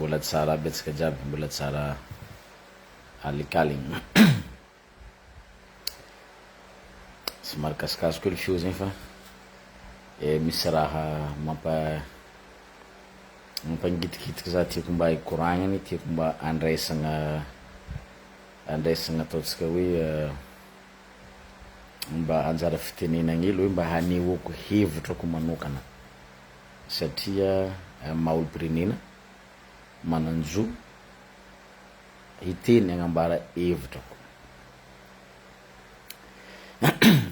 Mbola tsara aby antsika jiaby, mbola tsara alikaligny. Somary kasikasiko hely feo zegny fa misy raha mampa- mampangitikitika za tiako mba hikoragniny, tiako mba andraisagna andraisagna ataontsika hoe mba anjara fitenenana hely hoe mba hanehoako hevitro ko manokana satria amy maha olom-pirenena manan-jo hiteny hagnambara hevitra koa.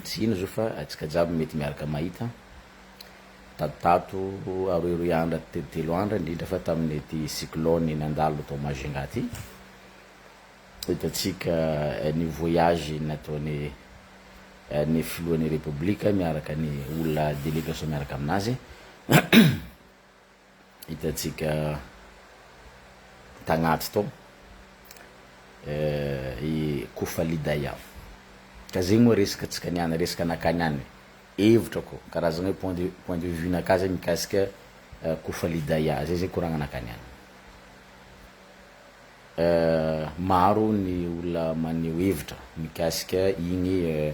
Tsy ino izy io fa antsika jiaby mety miaraka mahita tatotato aroeroe andra telotelo andra indrindra fa tamin'ity cyclone nandalo tao Majunga ty, hitantsika ny voyage nataon'ny ny filohan'ny repoblika miaraka ny olona delegation miaraka aminazy, hitantsika tagnaty tao i Kofali Daya, ka zegny moa resaka antsika niany, resaka anakahy niany, hevitra koa karazagna hoe point de point de vue nakahy zegny mikasika Kofali Daya, zay zegny koragnanakahy niany. Maro ny olona maneho hevitra mikasika igny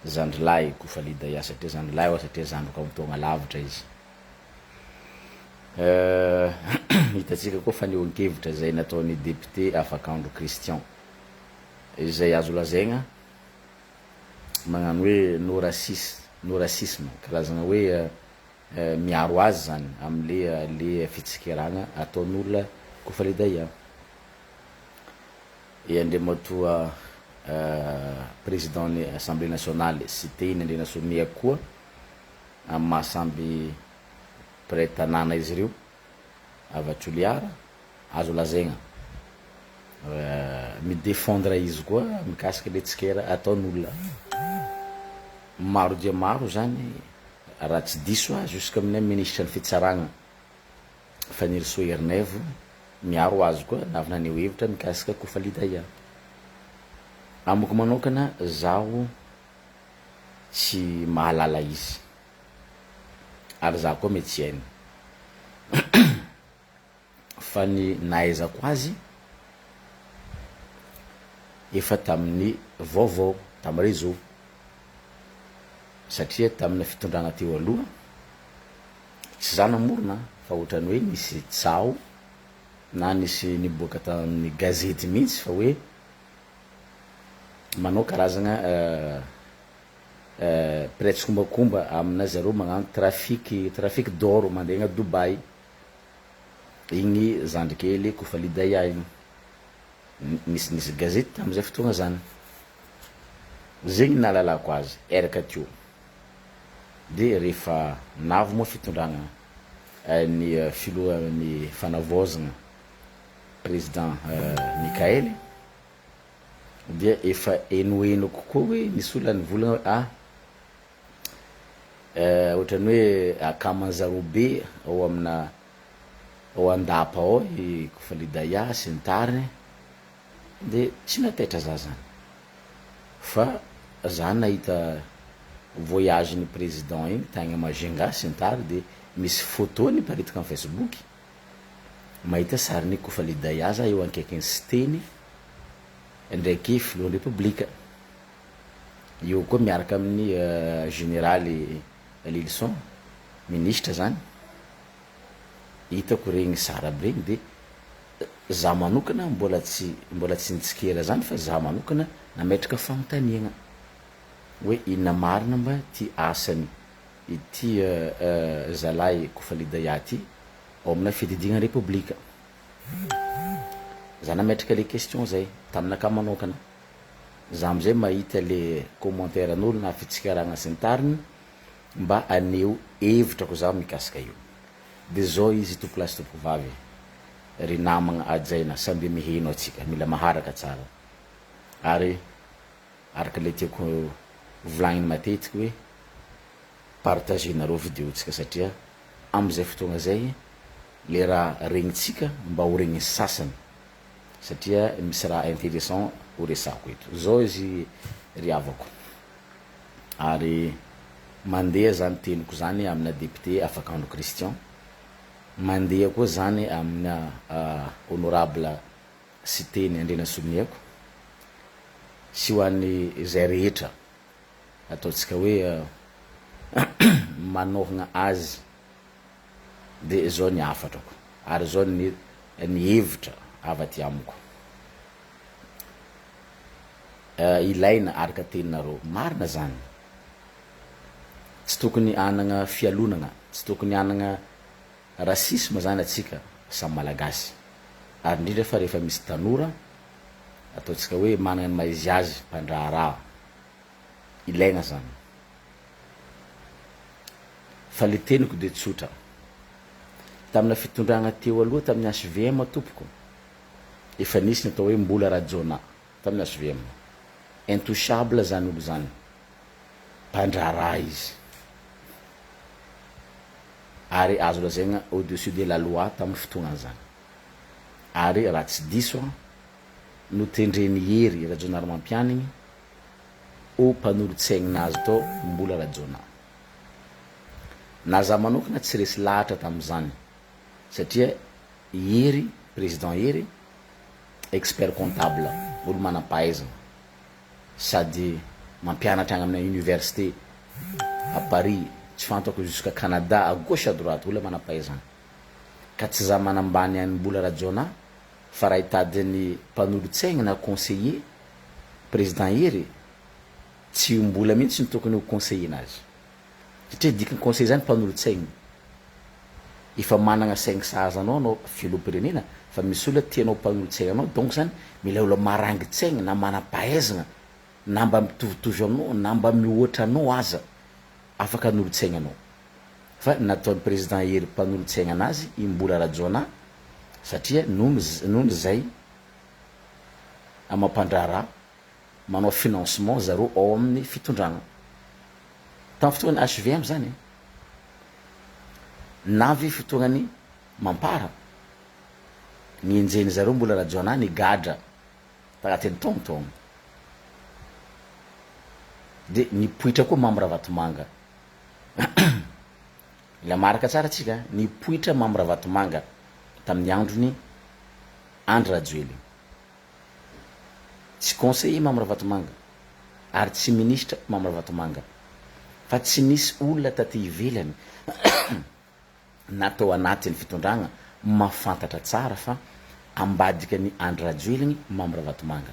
zandrilahy Kofali Daya satria zandrilahy aho satria zandriko amin'ny taogna lavitra izy. Hitantsika koa fanehoan-kevitra izay nataon'ny député Afakandro Christian izay azo lazaigna magnano hoe no racisme, no racisme, karazagna hoe miaro azy zany amle le fitsikeragna ataon'olona Kofali Daya. I Andriamatoa président-n'ny assemblée nationale Siteny Andrianasoloniaiko koa amin'ny maha samby mpiray tanàna izy ireo avy a Toliara, azo lazaigna mi-defendre izy koa mikasika le tsikera ataon'olona. Maro dia maro zany raha tsy diso aho jusqu'amin'ny minisitran'ny fitsaragna Fanirisoa Ernaivo miaro azy koa na avy naneho hevitra mikasika Kofali Daya. Amiko manokana zaho tsy mahalala izy ary za koa mety tsy hainy fa ny nahaizako azy efa tamin'ny vaovao tamin'ny réseau satria tamina fitondrana teo aloha tsy za namorona fa ohatran'ny hoe nisy tsaho na nisy niboaka tamin'ny gazety mihitsy fa hoe manao karazagna mpiray tsikombakomba amina zareo magnano trafic trafic d'or mandeha agny Dubaï, igny zandry kely Kofali Daya igny, nisy nisy gazety tamizay fotoagna zany, zegny nahalalako azy eraka teo, de rehefa navy moa fitondragna ny filohan'ny fanavaozagna président Mickaël dia efa henohenoko koa hoe nisy olona nivolagna hoe ah ohatran'ny hoe akaman'i zareo be ao amina ao an-dapa ao i Kofali Daya sy ny tariny de tsy nataitra za zany fa za nahita voyage-n'ny président igny tagny Majunga sy ny tariny de misy photo niparitaka am facebook. Mahita sarin'i Kofali Daya za eo ankaikin'i Siteny ndraiky filohan'ny repoblika. Eo koa miaraka amin'ny jeneraly Lylison, minisitra zany. Hitako regny sary aby regny de za manokana mbola tsy mbola tsy nitsikera zany fa za manokana nametraka fagnontaniagna hoe inona marina mba ty asany ity zalahy Kofali Daya ty ao amina fiadidiagna repoblika. Za nametraka le question zay taminakahy manokana. Za amizay mahita le commentaire n'olo na fitsikaragna sy ny tariny mba haneho hevitra ko za mikasika io. De zao izy tompokolahy sy tompokovavy ry namagna hajaina samby miheno atsika mila maharaka tsara ary araka le tiako volagniny matetiky hoe partager nareo video tsika satria amizay fotoagna zay le raha regnitsika mba ho regny sasany satria misy raha interessant ho resahako eto zao izy ry havako ary mandeha zany teniko zany amina député Afakandro Christian. Mandeha koa zany amina honorable Siteny Andrianasoloniaiko sy ho an'ny izay rehetra ataontsika hoe manohagna azy de zao ny hafatrako ary zao ny ny hevitra avy aty amiko. Ilaina araka teninareo, marina zany. Tsy tokony hanagna fialonagna, tsy tokony hanagna racisme zany atsika samy malagasy. Ary indrindra fa rehefa misy tanora ataontsika hoe managna ny maha izy azy, mpandraharaha. Ilaigna zany. Fa le teniko de tsotra. Tamina fitondragna teo aloha tamin'ny HVM tompoko, efa nisy ny atao hoe Mbola Rajaonah tamin'ny HVM. Intouchable zany olo zany. Mpandraharaha izy. Ary azo lazaigna au dessus de la loi tamin'ny fotoagnany zany. Ary raha tsy diso aho, notendren'i Hery Rajaonarimampianigny ho mpanolotsaignin'azy tao Mbola Rajaonah. Na za manokana tsy resy lahatra tamin'izany satria i Hery, président Hery, expert comptable, olo manam-pahaizana sady mampianatra agny amina université à Paris, tsy fantako jusqu'à Canada, à gauche à droite, olona manam-pahaizana. Ka tsy za manambany an'i Mbola Rajaonah fa raha hitady ny mpanolotsaigna na conseiller président Hery, tsy io Mbola mihitsy no tokony ho conseiller nazy. Satria dikany conseiller zany mpanolotsaigna. Efa managna saigny sahaza anao anao filoham-pirenena fa misy olona tianao mpanolotsaigna anao donc zany mila olona marangitsaigna na manam-pahaizagna na mba mitovitovy aminao na mba mihoatra anao aza afaka hanolotsaigna anao. Fa nataon'i président Hery mpanolotsaigna anazy i Mbola Rajaonah satria noho noho zay amam-pandraharaha manao financement zareo ao amin'ny fitondragna. Tamin'ny fotoanan'ny HVM zany e. Navy fotoagnan'ny Mampara, nihenjehin'ny zareo Mbola Rajaonah nigadra tagnatin'ny taogno-taogno. De nipoitra koa Mamy Ravatomanga. Mila maharaka tsara tsika, nipoitra Mamy Ravatomanga tamin'ny andron'i Andry Rajoelina. Tsy conseiller Mamy Ravatomanga ary tsy ministra Mamy Ravatomanga fa tsy nisy olona taty ivelany na tao anatin'ny fitondragna mahafantatra tsara fa ambadika ny Andry Rajoeligny Mamy Ravatomanga,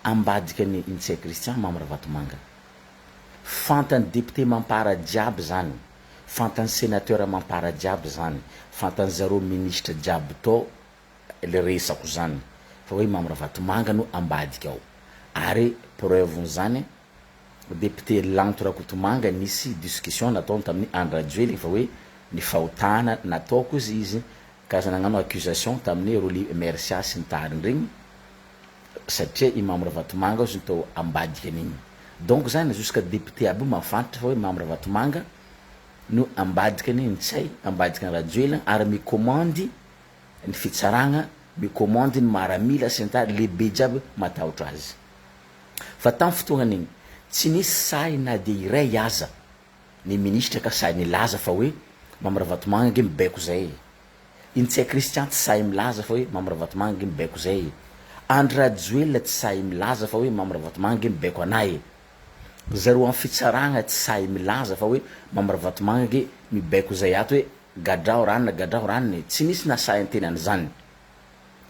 ambadika ny Ntsay Christian Mamy Ravatomanga. Fantany député Mampara jiaby zany, fantany sénateur Mampara jiaby zany, fantany zareo ministra jiaby tao le resako zany fa hoe Mamy Ravatomanga no ambadika ao ary preuve zany député Lanto Rakotomanga nisy discussion nataony tamin'i Andry Rajoelina fa hoe ny fahotana nataoko izy izy ka nagnano accusation tamin'i Rolly Mercia sy ny tariny regny satria i Mamy Ravatomanga ozy no tao ambadika an'igny donc zany jusqu'à député aby io mahafantatra fa hoe Mamy Ravatomanga no ambadika ny Ntsay ambadika ny Rajoelina ary mi-commande ny fitsaragna mi-commande ny maramila sy ny tariny lehibe jiaby matahotra azy fa tam fotoagnan'igny tsy nisy sahy na de iray aza ny ministra ka sahy nilaza fa hoe Mamy Ravatomanga nge mibaiko zay e! I Ntsay Christian tsy sahy milaza fa hoe Mamy Ravatomanga nge mibaiko zay e! Andry Rajoelina tsy sahy milaza fa hoe Mamy Ravatomanga nge mibaiko anah e! Zareo am fitsaragna tsy sahy milaza fa hoe Mamy Ravatomanga nge mibaiko zay ato hoe Gadrao ranona gadrao ranona e! Tsy nisy nasahy niteny an'izany.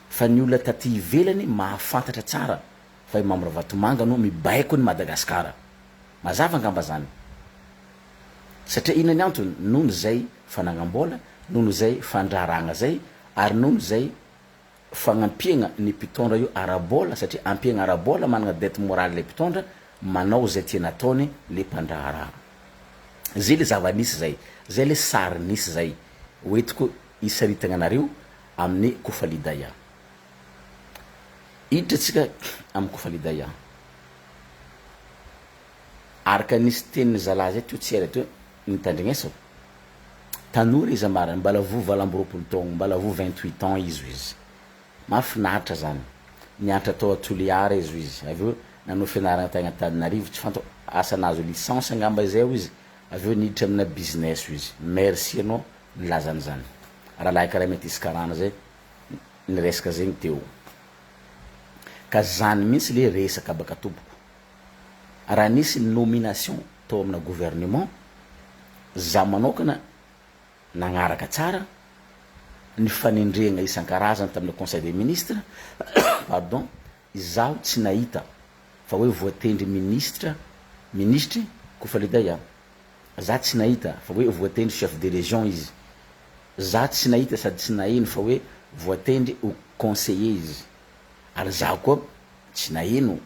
Fa ny olona taty ivelany mahafantatra tsara fa i Mamy Ravatomanga no mibaiko an'i Madagasikara. Mazava angamba zany. Satria inona ny antony? Noho ny zay fanagnam-bola, noho ny zay fandraharahagna zay, ary noho ny zay fagnampiagna ny mpitondra io ara-bola satria ampiagna ara-bola managna dette morale le mpitondra manao zay tiany ataony le mpandraharaha. Zay le zava-nisy zay, zay le sary nisy zay hoentiko hisaritagna anareo amin'ny Kofalidaya. Hiditra tsika amin'ny Kofalidaya. Araka nisy tenin'ny zalahy zay teo tsy ela teo nitandrignesako, Tanora izy ambarany, mbala voa 28 taogno, mbala voa 28 ans izy hoy izy. Mahafinaritra zany. Nianatra tao Toliara izy hoy izy, avy eo nanao fianaragna tagny Antananarivo, tsy fantako, asa nahazo licence angamba izay hoy izy, avy eo niditra amina business hoy izy. Merci anao nilaza an'izany. Rahalahy karaha metisy karana zay niresaka zegny teo. Ka zany mintsy le resaka baka tompoko. Raha nisy ny nomination tao amina gouvernement, za manokana nagnaraka tsara ny fanendrena isan-karazany tamina conseil des ministres, pardon, izaho tsy nahita fa hoe voatendry ministre, minisitry Kofaliday a. Za tsy nahita fa hoe voatendry chef de region izy. Za tsy nahita sady tsy naheno fa hoe voatendry ho conseiller izy. Ary za koa tsy naheno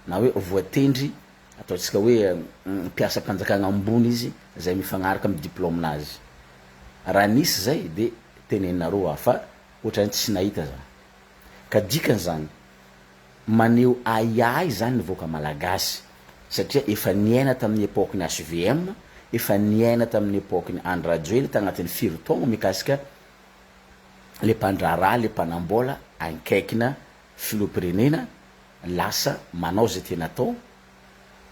na hoe voatendry ataontsika hoe mpiasam-panjakana ambony izy zay mifagnaraka amin'ny diplôme-nazy. Raha nisy zay de teneninareo aho fa ohatrany tsy nahita za. Ka dikany zany, maneho ahiahy zany ny vahoaka malagasy satria efa niaina tamin'ny époque-n'ny HVM, efa niaina tamin'ny époque-n'i Andry Rajoelina tagnatin'ny firy taogno mikasika le mpandraharaha, le mpanambola ankaikina filoham-pirenena lasa manao zay tiany atao,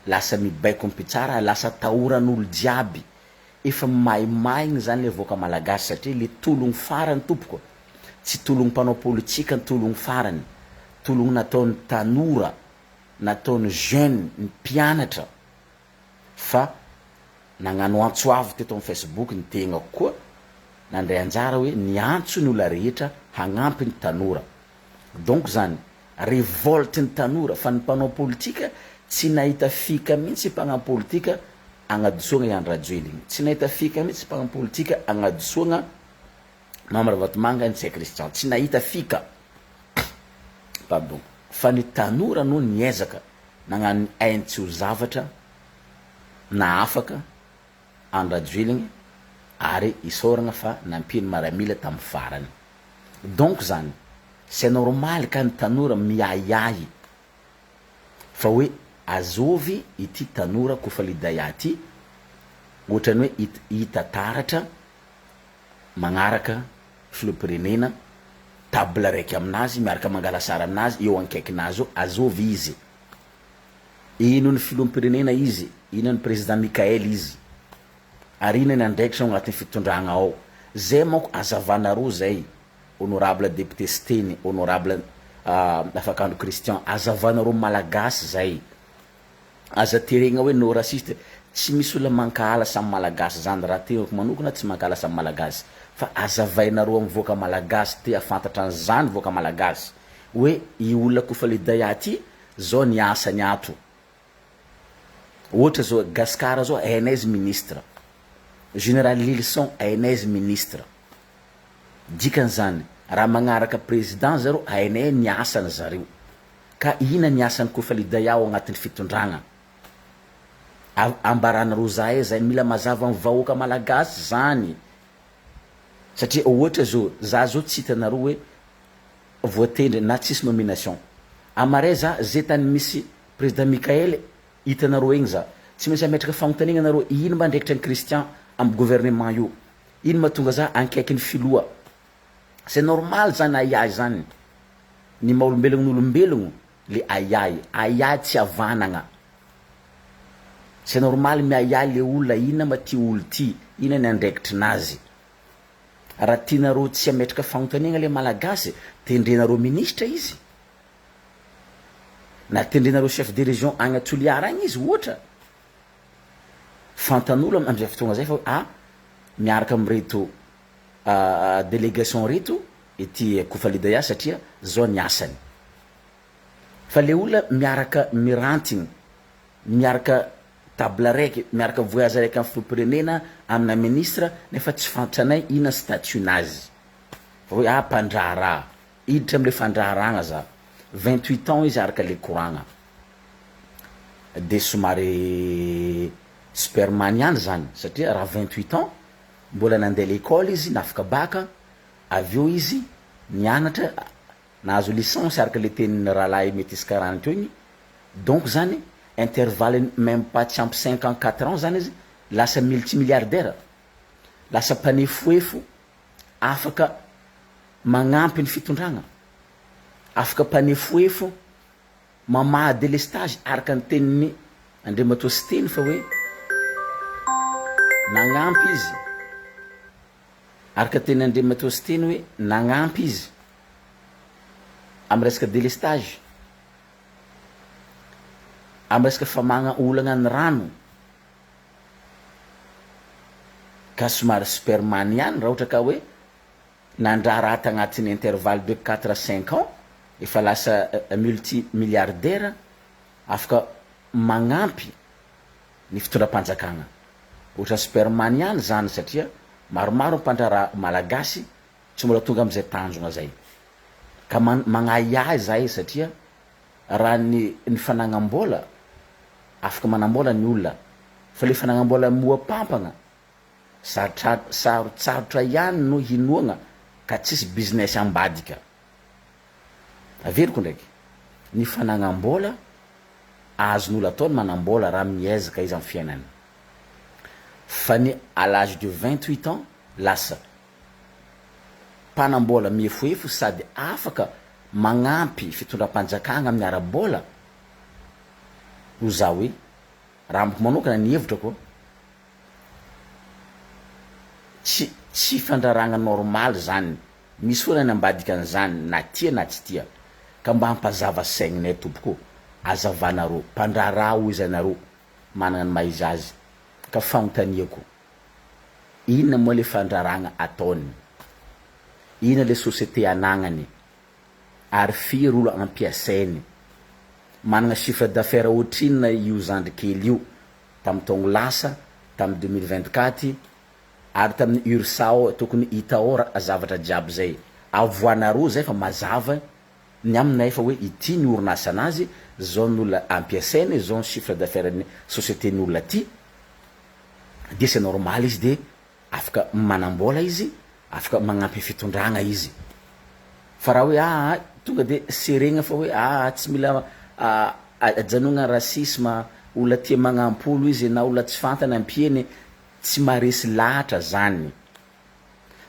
lasa mibaiko ny mpitsara, lasa atahoran'olo jiaby. Efa maimaigny zany le vahoaka malagasy satria le tologno farany tompoko tsy tologno mpanao politika ny tologno farany, tologno nataon'ny tanora, nataon'ny jeune, ny mpianatra fa nagnano antso avo teto am facebook ny tegnako koa nandray anjara hoe niantso ny olona rehetra hagnampy ny tanora donc zany revolte ny tanora fa ny mpanao politika tsy nahita fika mintsy mpagnano politika agnadisoagna i Andry Rajoelina tsy nahita fika mintsy mpagnano politika agnadisoagna Mamy Ravatomanga Ntsay Christian tsy nahita fika pardon fa ny tanora no niezaka nagnano ny ainy tsy ho zavatra nahafaka Andry Rajoelina ary isaoragna fa nampiany maramila tam farany donc zany c'est normal ka ny tanora miahiahy fa hoe azovy ity tanora kofalidaya ty ohatrany hoe hita taratra magnaraka filoham-pirenena table raiky aminazy miaraka mangala sary aminazy eo ankaikinazy eo azovy izy ino ny filoham-pirenena izy ino ny président Mickaël izy ary ina ny andraikitra ao agnatin'ny fitondragna ao zay manko azavanareo zay honorable député Siteny honorable Afakandro Christian azavanareo malagasy zay aza teregna hoe no raciste tsy misy olona mankahala samy malagasy zany raha tenako manokana tsy mankahala samy malagasy fa azavainareo am vahoaka malagasy te hafantatra anzany vahoaka malagasy hoe i olona kofalidaya ty zao ny asany ato ohatra zao gasikara zao hainay izy ministre general lilison hainay izy ministre dikan'izany raha magnaraka président zareo hainay ny asany zareo ka ina ny asany kofalidaya ao agnatin'ny fitondragna ambaranareo zahay zay mila mazava am vahoaka malagasy zany satria ohatra zao za zao tsy hitanareo hoe voatendry na tsisy nomination amaray za ze tany misy président Mickaël hitanareo egny za tsy maintsy ametraka fagnontaniagna anareo ino ma andraikitra ny Christian am gouvernement io ino mahatonga za ankaiky ny filoha c'est normal zany ahiahy zany ny maha olombelogno ny olombelogno le ahiahy ahiahy tsy havanagna c'est normal miahiahy le olona inona ma ty olo ty ina ny andraikitrinazy raha tianareo tsy ametraka fagnontaniagna le malagasy tendrenareo ministra izy na tendrenareo chef de région agny a Toliara agny izy ohatra fantan'olo amizay fotoagna zay fa hoe ah miaraka amireto délégation reto ety Kofalidaya satria zao ny asany fa le olona miaraka mirantigny miaraka table raiky miaraka voyage raiky amy filoham-pirenena amina ministre nefa tsy fantranay ina statut-nazy fa hoe ah mpandraharaha hiditra amle fandraharahagna za 28 ans izy araka le koragna de somary superman ihany zany satria raha 28 ans mbola nandeha l'école izy nafaka bac avy eo izy nianatra nahazo licence araka le tenin'ny rahalahy metisy karana teo igny donc zany intervalle même pas tsy ampy 5 ans 4 ans zany izy lasa multimilliardaire lasa mpanefoefo afaka magnampy ny fitondragna afaka mpanefoefo mamaha délestage araka ny tenin'ny Andriamatoa Siteny fa hoe nagnampy izy. Araka teny Andriamatoa Siteny hoe nagnampy izy amy resaka délestage, amy resaka famahagna olagna ny rano, ka somary superman ihany raha ohatra ka hoe nandraharaha tagnatin'ny intervalle de quatre à cinq ans efa lasa multi milliardaire afaka magnampy ny fitondram-panjakagna. Ohatran'ny superman ihany zany satria maromaro ny mpandraharaha malagasy tsy mbola tonga amizay tanjogna zay. Ka magnahiahy zahay satria raha ny ny fanagnam-bola, afaka manam-bola ny olona fa le fanagnam-bola mihoa-pampagna sarotra sarotsarotra ihany no hinoagna ka tsisy business ambadika. Averiko ndraiky, ny fanagnam-bola azon'olo atao ny manam-bola raha miezaka izy am fiainany fa ny à l'age de 28 ans lasa mpanam-bola miefoefo sady afaka magnampy fitondram-panjakagna amin'ny ara-bola ho za hoe raha amiko manokana ny hevitrako tsy tsy fandraragna normal zany Misy foana ny ambadika an'izany na tia na tsy tia. Ka mba hampazava saigninay tompoko ô! Azavanareo, mpandraharaha hoy izy anareo managna ny maha izy azy. Ka fagnontaniako, inona moa le fandraharahagna ataony? Inona le société anagnany? Ary firy olo ampiasainy? Managna chiffre d'affaires ohatrinona io zandry kely io tamin'ny taogno lasa, tamin'ny 2024? Ary tamin'ny URSA ao tokony hita ao ra zavatra jiaby zay. Avoanareo zay fa mazava ny aminay fa hoe ity ny orinasa anazy, zao ny olona ampiasainy, zao ny chiffre d'affaires ny société ny olona ty, dia c'est normal izy dia afaka manambola izy, afaka magnampy fitondragna izy. Fa raha hoe aa tonga de seregna fa hoe aa tsy mila ajanogna racisme, olona tia magnampy olo izy na olona tsy fantany ampiany, Tsy maharesy lahatra zany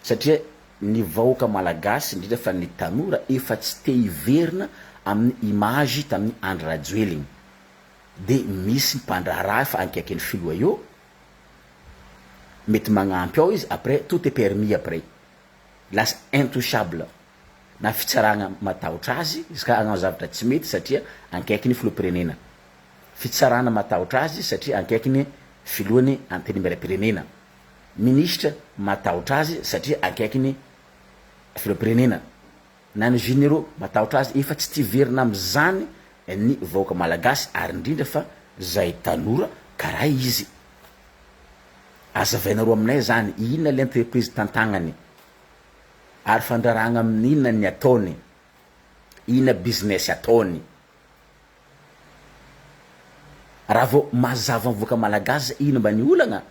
satria ny vahoaka malagasy indrindra fa ny tanora efa tsy te hiverina amin'ny image tamin'ny Andry Rajoelina de misy mpandraharaha efa ankaikin'ny filoha eo mety magnampy ao izy après tout est permis après lasa intouchable na fitsaragna matahotra azy izy ka hagnano zavatra tsy mety satria ankaikin'ny filoham-pirenena Fitsarana matahotra azy satria ankaikiny filohany antenimierampirenena. Minisitra matahotra azy satria ankaikiny filoham-pirenena. Na ny généraux matahotra azy. Efa tsy tia hiverina amin'izany ny vahoaka malagasy ary indrindra fa zay tanora karaha izy. Azavainareo aminay zany inona le entreprise tantagnany ary fandraragna amin'inona ny ataony, inona business ataony. Raha vao mazava mivoaka malagasy zay ino mba ny olagna?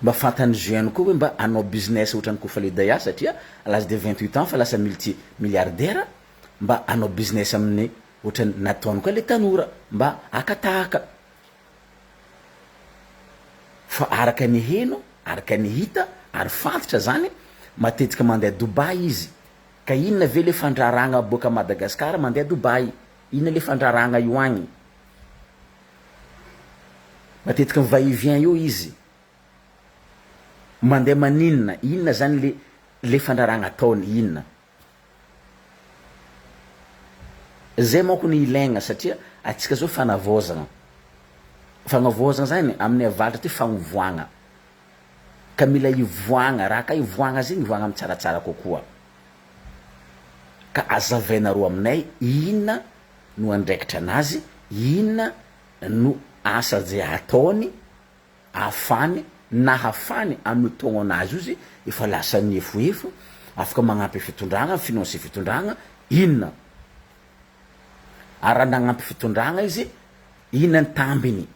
Mba fantan'ny jeune koa hoe mba hanao business ohatran'i Kofale Daya satria à l'âge de 28 ans fa lasa multi milliardaire, mba hanao business amin'ny ohatran'ny nataony koa le tanora mba haka tahaka. Fa araka ny heno, araka ny hita ary fantatra zany matetika mandeha Dubaï izy. Ka inona ve le fandraragna boaka Madagascar mandeha Dubaï? Inona le fandraragna io agny? Matetika mi va et vient eo izy. Mandeha maninona? Inona zany le le fandraragna ataony? Inona? Zay manko no ilaigna satria atsika zao fanavaozagna. Fagnavaozagna zany aminay avaratra aty fagnovoagna. Ka mila ivoahagna, raha ka ivoahagna zegny ivoahagna amin'ny tsaratsara kokoa. Ka azavainareo aminay inona no andraikitra anazy, inona no asa zay ataony ahafany nahafany amin'io taogno anazy io izy efa lasa niefoefo, afaka magnampy fitondragna, mi-financer fitondragna, inona? Ary raha nagnampy fitondragna izy, inona ny tambiny?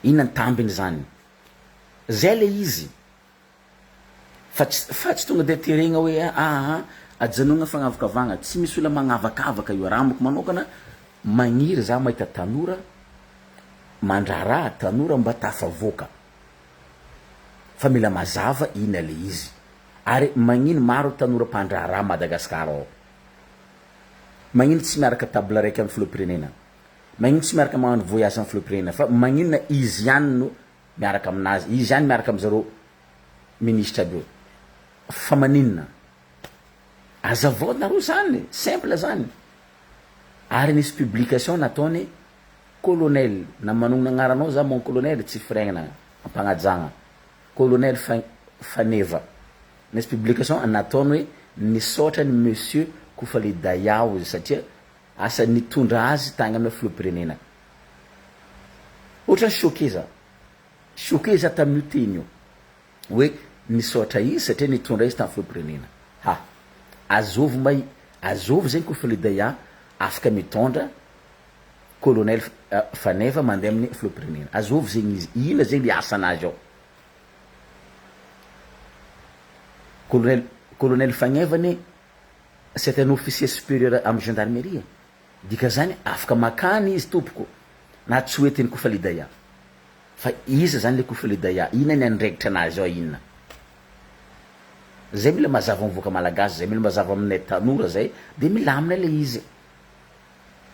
Inona ny tambiny zany? Zay le izy fa tsy fa tsy tonga de teregna hoe aa ajanogna fagnavakavahagna, tsy misy olona magnavakavaka io, raha amiko manokana magniry za mahita tanora mandraharaha, tanora mba tafavoaka fa mila mazava inona le izy, ary magnino maro tanora mpandraharaha Madagascar ao, magnino tsy miaraka table raiky amy filoham-pirenena? Magnino tsy miaraka magnano voyage am filoham-pirenena fa magnino izy ihany no miaraka aminazy, izy ihany miaraka am zareo. ministra aby io. Fa maninona? Azavao nareo zany, simple zany. Ary nisy publication nataony colonel, na manonona agnaranao za mon colonel tsy firegnana, ampagnajagna, colonel Faneva. Nisy publication nataony hoe nisaotra an'i monsieur Kofale Dayao izy satria asa nitondra azy tagny amina filoham-pirenena. Ohatrany choqué za, choqué za tamin'io teny io. Hoe nisaotra izy satria nitondra izy tamin'ny filoham-pirenena. Ha! Azovy mba azovy zegny ko filoha Daya afaka mitondra colonel Faneva mandeha amin'ny filoham-pirenena. Azovy zegny izy, inona zegny le asanazy ao? Colonel colonel Fagneva anie c'est un officier supérieur amin'ny gendarmerie e. Dikazany afaka makany izy tompoko na tsy hoentiny koa Falidaya. Fa iza zany le Kofy Daya? Inona ny andraikitra anazy ao inona? Zay mila mazava am vahoaka malagasy zay, mila mazava aminay tanora zay de milamina le izy.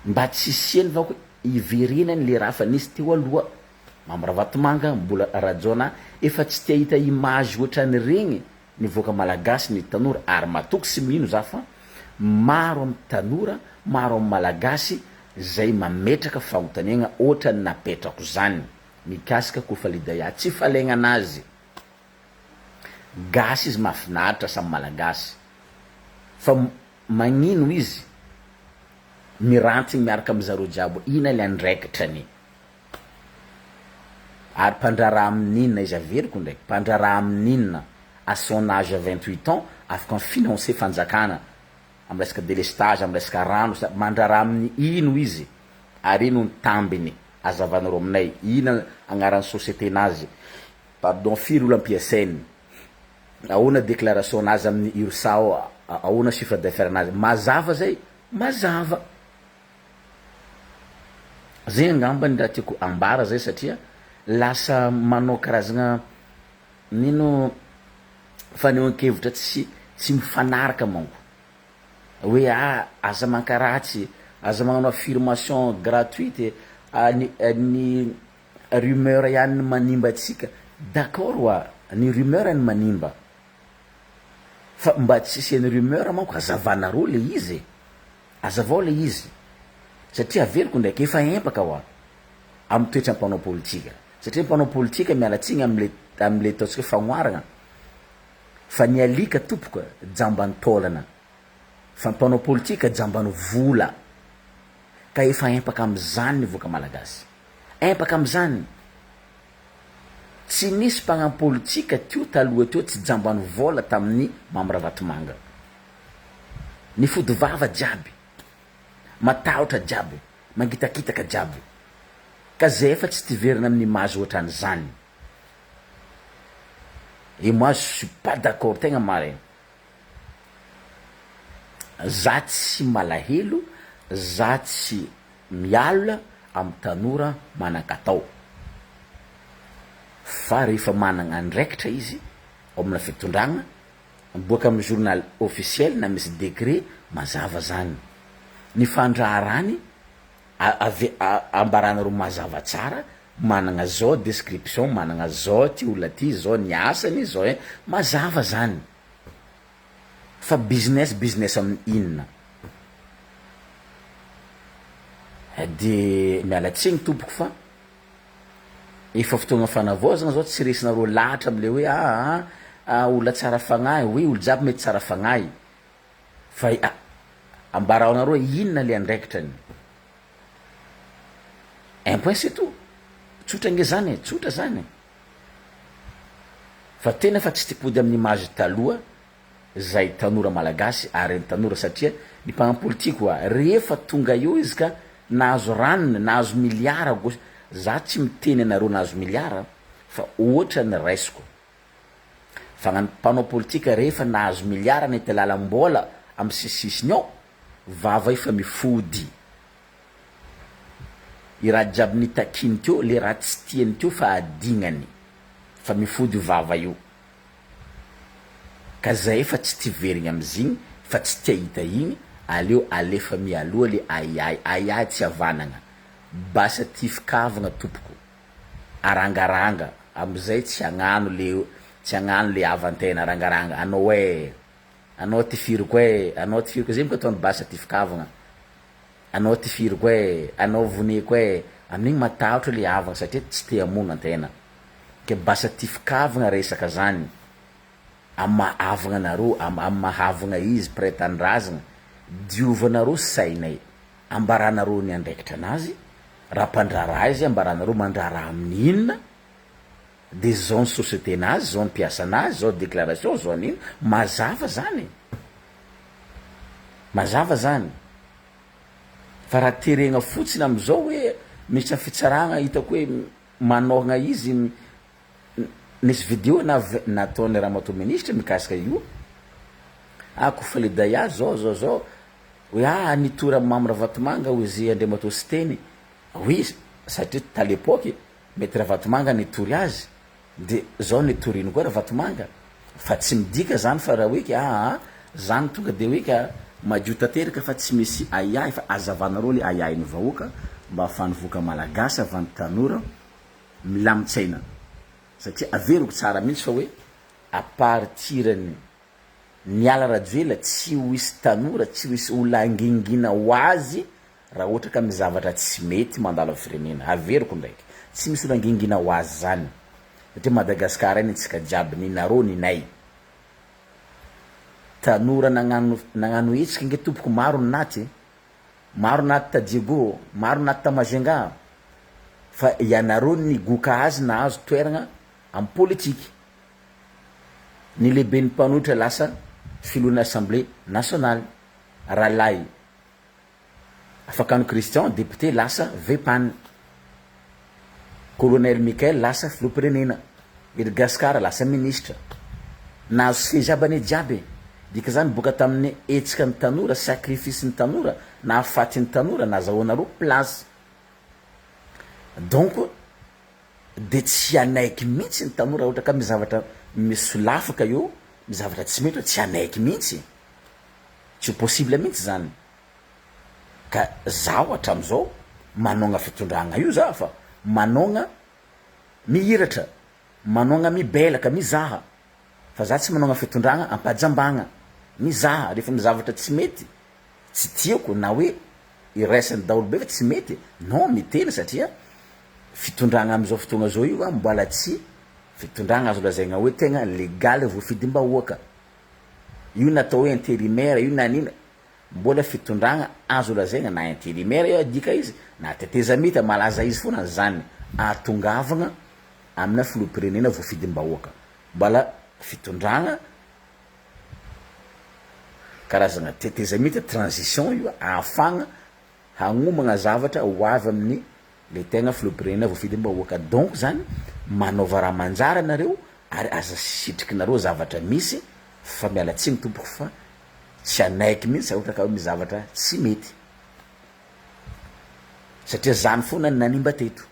Mba tsy hisiany va hiverenany le raha fa nisy teo aloha. Mamy Ravatomanga, Mbola Rajaonah efa tsy te hahita image ohatran'iregny ny vahoaka malagasy ny tanora ary matoky sy mino za fa maro am tanora maro am malagasy zay mametraka fagnontaniagna otrany napetrako zany mikasika kofalidaya tsy falegnanazy gasy izy mafinaritra samy malagasy fa magnino izy mirantigny miaraka am zareo jiaby ina le andraikitrany. Ary mpandraharaha amin'inona izy averiko ndraiky, mpandraharaha amin'inona à son age 28 ans afaka mi-financer fanjakana am resaka delestage, am resaka rano, mandraharaha amin'ny ino izy ary ino ny tambiny azavanareo aminay, ina agnaran'ny société nazy, pardon firy olo ampiasainy, ahoana déclaration nazy amin'ny URSA ao, ahoana chiffre d'affaires nazy, mazava zay? Mazava. Zay angamba ny raha tiako ambara zay satria lasa manao karazagna nino fanehoan-kevitra tsy tsy mifanaraka manko hoe ah aza mankaratsy, aza magnano affirmation gratuite, ny ny rumeur ihany no manimba antsika, d'accord oa ny rumeur no manimba fa mba tsy hisian'ny rumeur manko hazavanareo le izy e. Azavao le izy satria averiko ndraiky efa empaka hoa am toetra mpanao politika satria mpanao politika miala tsiny amle amle ataontsika hoe fagnoharagna fa ny alika tompoko jamban'ny taolana fa mpanao politika jamban'ny vola ka efa empaka amzany ny vahoaka malagasy empaka amzany tsy nisy mpagnano politika teo taloha teo tsy jamban'ny vola tamin'ny Mamy Ravatomanga. Ny fody vava jiaby, matahotra jiaby, mangitakitaka jiaby. Ka zay efa tsy tiverina amin'ny image ohatran'izany. Et moi je suis pas d'accord tegna marigny. Za tsy malahelo, za tsy mialona amin'ny tanora manan-katao. Fa rehefa managna andraikitra izy ao amina fitondragna, Miboaka amin'ny journal officiel na misy décret mazava zany. Ny fandraharany ave ambaranareo mazava tsara, managna zao description, managna zao ty olona ty, zao ny asany, zao e, mazava zany. Fa business business amin'ny inona? De miala tsiny tompoko fa. Efa fotoagna fanavaozagna zao tsy resinareo lahatra amle hoe aa olona tsara fagnahy, oui olo jiaby mety tsara fagnahy fa ambarao anareo inona le andraikitrany, un point c'est tout, tsotra nge zany e, tsotra zany e, fa tena fa tsy tipody amin'ny image taloha zay tanora malagasy ary ny tanora satria ny mpagnano politique oa rehefa tonga eo izy ka nahazo ranony nahazo milliard gauche za tsy miteny anareo nahazo milliard fa ohatra ny raisiko fa gnany mpanao politique rehefa nahazo milliard nety lalam-bola amy sisisisiny ao vava io fa mifody i raha jiaby nitakiny teo le raha tsy tiany teo fa adignany fa mifody io vava io. Ka zay efa tsy tia verigny amizigny fa tsy tia hita igny aleo alefa mialoha le ahiahy ahiahy tsy havanagna basa tifikavagna tompoko arangaranga amizay tsy hagnano le. Tsy hagnano le havan-tegna rangaranga, anao e, anao tifiriko e, anao tifiriko, zay boka ataony basy atifi-kavagna, anao tifiriko e, anao voneko e, amin'igny matahotra le havagna satria tsy te hamono antegna, ke basy atifi-kavagna resaka zany, amy maha havagna anareo, amy maha havagna izy mpiray tanindrazagna, diovanareo sainay, ambaranareo ny andraikitra anazy, raha mpandraharaha izy ambaranareo mandraharaha amin'ny inona, de zao ny société nazy, zao ny mpiasa nazy, zao déclaration, zao ny ino, mazava zany e, mazava zany, fa raha terena fotsiny amizao hoe misy fitsaragna hitako hoe manôhagna izy, nisy video nav- nataon'ny ramatoa ministra mikasika io, ah kofa le Daya zao zao zao, hoe ah nitory amy Mamy Ravatomanga hozy Andriamatoa Siteny, oui satria ta l'époque Mety Ravatomanga nitory azy de zao nitoriny koa Ravatomanga fa tsy midika zany fa raha hoe ka aa zany tonga de hoe ka madio tanteraka fa tsy misy ahiahy fa azavanareo le ahiahin'ny vahoaka mba ahafahan'ny vahoaka malagasy ahafahan'ny tanora milamin-tsaina satria averiko tsara mintsy fa hoe à partir-ny Miala Rajoelina tsy ho hisy tanora tsy ho hisy olona hangingina ho azy raha ohatra ka misy zavatra tsy mety mandalo am firenena. Averiko ndraiky, tsy misy olona hangingina ho azy zany satria Madagascar iny antsika jiaby, ny nareo ny nay. Tanora nagnano nagnano hetsika nge tompoko maro ny naty e, maro naty ta Diego, maro naty ta Majunga fa ianareo nigoka azy nahazo toeragna am politique. Ny lehiben'ny mpanohitra lasa filohan'ny assemblée nationale, Ralay Afakano Christian député lasa VPAN, Colonel Michael lasa filoham-pirenena, Hery Gascar lasa minisitra. Nahazo seza aby anie jiaby e! Dika zany boka tamin'ny hetsika ny tanora, sacrifice ny tanora, nahafaty ny tanora, nazahoanareo place. Donc de tsy hanaiky mihitsy ny tanora raha ohatra ka misy zavatra misolafaka eo, misy zavatra tsy mety eo, tsy hanaiky mihitsy, tsy ho possible mihitsy zany, ka zaho hatramizao manaogna fitondragna io za fa manaogna mihiratra, manaogna mibelaka, mizaha, fa za tsy manaogna fitondragna ampajambagna, mizaha rehefa misy zavatra tsy mety, tsy tiako na hoe iraisan'ny daholobe fa tsy mety, non miteny satria fitondragna amizao fotoagna zao io mbola tsy fitondragna azo lazaigna hoe tegna legaly voafidim-bahoaka, io na atao hoe interimaire io na n'ino mbola fitondragna azo lazaigna na interimaire io adika izy na tetezamita malaza izy foana zany ahatongavagna amina filoham-pirenena voafidim-bahoaka, mbola fitondragna karazagna tetezamita transition io ahafagna hagnomagna zavatra ho avy amin'ny le tegna filoham-pirenena voafidim-bahoaka donc zany manaova raha manjary anareo ary aza sitrikinareo zavatra misy fa miala tsiny tompoko fa tsy hanaiky mintsy raha ohatra ka hoe misy zavatra tsy mety satria zany foana ny nanimba teto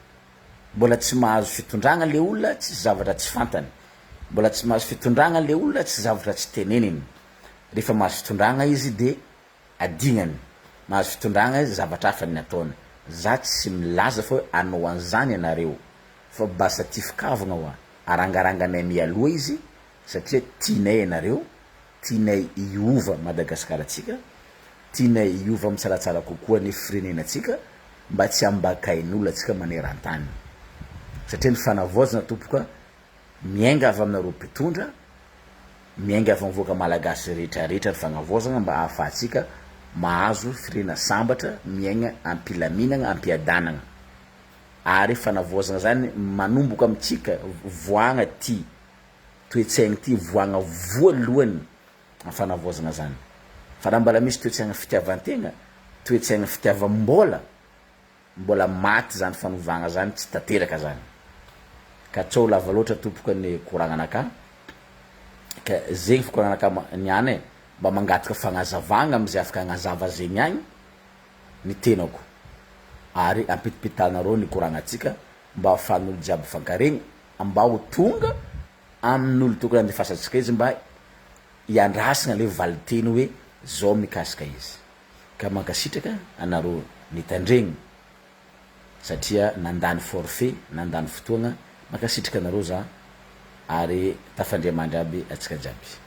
mbola tsy mahazo fitondragna le olona tsisy zavatra tsy fantany mbola tsy mahazo fitondragna le olona tsy zavatra tsy teneniny rehefa mahazo fitondragna izy de Adignany. Mahazo fitondragna izy zavatra hafa ny ataony. Za tsy milaza fa hoe anao anzany ianareo. Fa basa tifikavagna oa. Arangaranganay mialoha izy satria tianay ianareo, tianay hiova Madagascar tsika, tianay hiova am tsaratsara kokoa ny firenena tsika mba tsy ambakain'olo atsika manerantany. Satria ny fanavaozana tompoko a Miainga avy aminareo mpitondra, miainga avy amin'ny vahoaka malagasy rehetra rehetra ny fagnavaozagna mba ahafahantsika mahazo firenena sambatra, miaigna am-pilaminagna, am-piadanagna. Ary fanavaozagna zany manomboka amintsika voahagna ty toe-tsaigny ty, voahagna voalohany am fanavaozagna zany. Fa raha mbala misy toe-tsaigna fitiavan-tegna, toe-tsaigna fitiavam-bôla, Mbola maty zany fanovagna zany tsy tanteraka zany ka tsao lava loatra tompoko ny koragnanakahy ka zegny fikoragnanakahy niany e mba mangataka fagnazavagna amizay afaka agnazava zegny agny ny tenako ary ampitipitanareo ny koragnantsika mba afahan'olo jiaby mifankaregny mba ho tonga amin'olo tokony andefasantsika izy mba hiandrasagna le valiteny hoe zao mikasika izy. Ka mankasitraka anareo nitandregny satria nandany forfait, nandany fotoagna, mankasitraka anareo za. Ary tafandriamandry aby atsika jiaby.